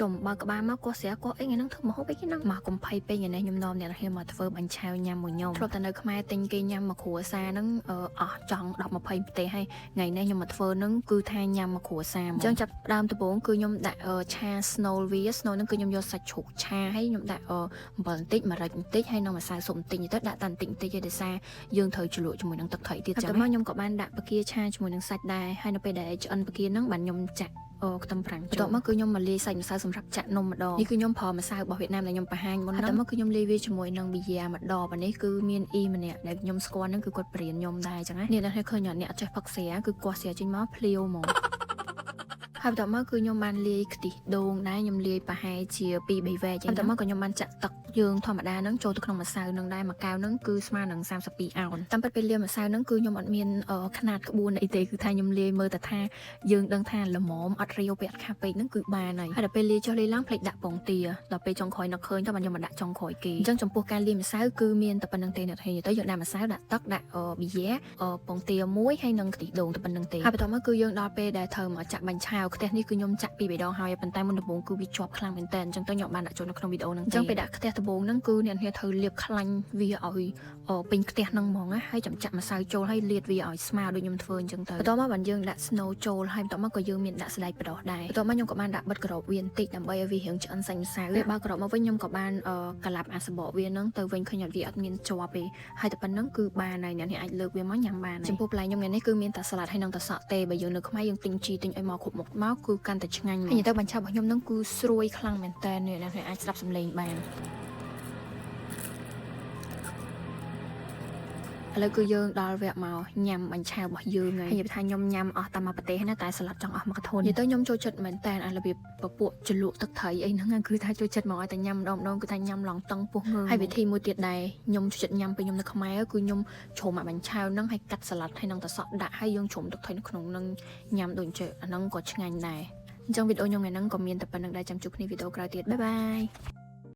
ចំបើក្បាលមកកោះស្រាកោះអីថ្ងៃហ្នឹងធ្វើម្ហូបអីគេហ្នឹងមកកុំភ័យពេកថ្ងៃនេះខ្ញុំនាំអ្នកនរមកធ្វើបាញ់ឆាវញ៉ាំមួយខ្ញុំធ្លាប់តែនៅខ្មែរទិញគេញ៉ាំមកគ្រួសារហ្នឹងអស់ចង់10 20ប្រទេសហើយថ្ងៃនេះខ្ញុំមកធ្វើហ្នឹងគឺថាញ៉ាំមកគ្រួសារអញ្ចឹងចាប់ដើមដំបូងគឺខ្ញុំដាក់ឆា snow វា snow ហ្នឹងគឺខ្ញុំយកសាច់ជ្រូកឆាហើយខ្ញុំដាក់អំបិលបន្តិចម្រេចបន្តិចហើយនិងម្សៅស៊ុបបន្តិចទៅដាក់តែបន្តិចបន្តិចទេដោយសារយើងត្រូវជ្រលក់ជាមួយនឹងទឹកត្រីទៀតចឹងហើយមកខ្ញុំក៏បានដាក់បង្គាឆាជាមួយនឹងសាច់ដែរហើយនៅពេលដែលឆ្អិនបង្គាហ្នឹងបានខ្ញុំចាក់អូខ្ទឹមប្រាំងចូលបន្ទាប់មកគឺខ្ញុំមកលាយសាច់ម្សៅសម្រាប់ចាក់នំម្ដងនេះគឺខ្ញុំប្រើម្សៅរបស់វៀតណាមដែលខ្ញុំបង្ហាញមុនហ្នឹងហើយមកគឺខ្ញុំលាយវាជាមួយនឹងប៊ីយ៉ាម្ដងអានេះគឺមានអ៊ីម្នាក់ដែលខ្ញុំស្គាល់ហ្នឹងគឺគាត់បរៀនខ្ញុំដែរចឹងណានេះដល់ឃើញអ្នកអត់ចេះផឹកស្រាគឺគាត់ស្រាចេញមកភ្លាវហ្មង ហើយបន្ទាប់មកគឺខ្ញុំបានលាយខ្ទិះដូងដែរខ្ញុំលាយប្រហែលជា2 3វែកចឹងបន្ទាប់មកក៏ខ្ញុំបានចាក់ទឹកយើងធម្មតាហ្នឹងចូលទៅក្នុងម្សៅហ្នឹងដែរមួយកែវហ្នឹងគឺស្មើនឹង32អោនតាមពិតពេលលាយម្សៅហ្នឹងគឺខ្ញុំអត់មានខ្នាតក្បួនអីទេគឺថាខ្ញុំលាយមើលតែថាយើងដឹងថាល្មមអត់រាវពេកអត់ខាស់ពេកហ្នឹងគឺបានហើយហើយដល់ពេលលាយចុះលាយឡើងភ្លេចដាក់ពងទាដល់ពេលចុងក្រោយនឹកឃើញទៅបានខ្ញុំមកដាក់ចុងក្រោយគេអញ្ចឹងចំពោះការលាយម្សៅគឺមានតែប៉ុណ្្នឹងទេអ្នកទាំងទៅយើងដាក់ម្សៅដាក់ទឹកដាក់ប៊ីយ៉ាពងទាមួយហើយនិងខ្ទិះដូងតែប៉ុណ្្នឹងទេហើយបន្ទាប់មកគឺយើងដល់ពេលដែលត្រូវមកចាក់បាញ់ឆាវខ្ទះនេះគឺខ្ញុំចាក់ពីរបីដងហើយប៉ុន្តែមុនដំបូងគឺវាជាប់ខ្លាំងមែនតើអញ្ចឹងទៅខ្ញុំបានដាក់ចូលនៅក្នុងវីដេអូហ្នឹងអញ្ចឹងពេលដាក់ខ្ទះដំបូងហ្នឹងគឺអ្នកនាងត្រូវលាបខ្លាញ់វាឲ្យពេញខ្ទះហ្នឹងហ្មងណាហើយចាំចាក់ម្សៅចូលហើយលាតវាឲ្យស្មើដូចខ្ញុំធ្វើអញ្ចឹងទៅបន្ទាប់មកបានយើងដាក់ snow ចូលហើយបន្ទាប់មកក៏យើងមានដាក់សណ្តែកបណ្ដុះដែរបន្ទាប់មកខ្ញុំក៏បានដាក់បិទក្របវាបន្តិចដើម្បីឲ្យវារៀងឆ្អិនសាច់ម្សៅពេលបើកក្របមកវិញខ្ញុំក៏បានកាឡាប់អាសបកវាហ្នឹងទៅវិញឃើញអត់វាអត់មានជាប់ទេហើយតែប៉ុណ្្នឹងគឺបានហើយអ្នកនេះអាចលើកវាមកញ៉ាំបានហើយចំពោះបន្លែខ្ញុំថ្ងៃនេះគឺមានតែសាឡាត់ហើយនិងតែសក់ទេបើយើងនៅខ្មែរយើងទិញជីទិញអីមកគ្រប់មុខមកគឺកាន់តែឆ្ងាញ់ហើយនិយាយទៅបាញ់ឆារបស់ខ្ញុំហ្នឹងគឺស្រួយខ្លាំងមែនតើអ្នកនេះអាចស្ដាប់សំឡេងបាន ឥឡូវគឺយើងដល់វគ្គមកញ៉ាំបាញ់ឆាវរបស់យើងហើយនិយាយថាខ្ញុំញ៉ាំអស់តាមមួយប្រទេសណាតែសាឡាត់ចង់អស់មួយកធុននិយាយទៅខ្ញុំចូលចិត្តមែនតើអារបៀបពពួកជ្រលក់ទឹកត្រីអីហ្នឹងគឺថាចូលចិត្តមកឲ្យតែញ៉ាំម្ដងម្ដងគឺថាញ៉ាំឡងតឹងពោះងើហើយវិធីមួយទៀតដែរខ្ញុំចូលចិត្តញ៉ាំពេលខ្ញុំនៅខ្មែរគឺខ្ញុំជ្រុំអាបាញ់ឆាវហ្នឹងហើយកាត់សាឡាត់ហើយនឹងតសក់ដាក់ហើយយើងជ្រុំទឹកត្រីនៅក្នុងហ្នឹងញ៉ាំដូចចេះអាហ្នឹងក៏ឆ្ងាញ់ដែរអញ្ចឹងវីដេអូខ្ញុំថ្ងៃហ្នឹងក៏មានតែប៉ុណ្្នឹងដែរចាំជួបគ្នាវីដេអូក្រោយទៀត bye bye.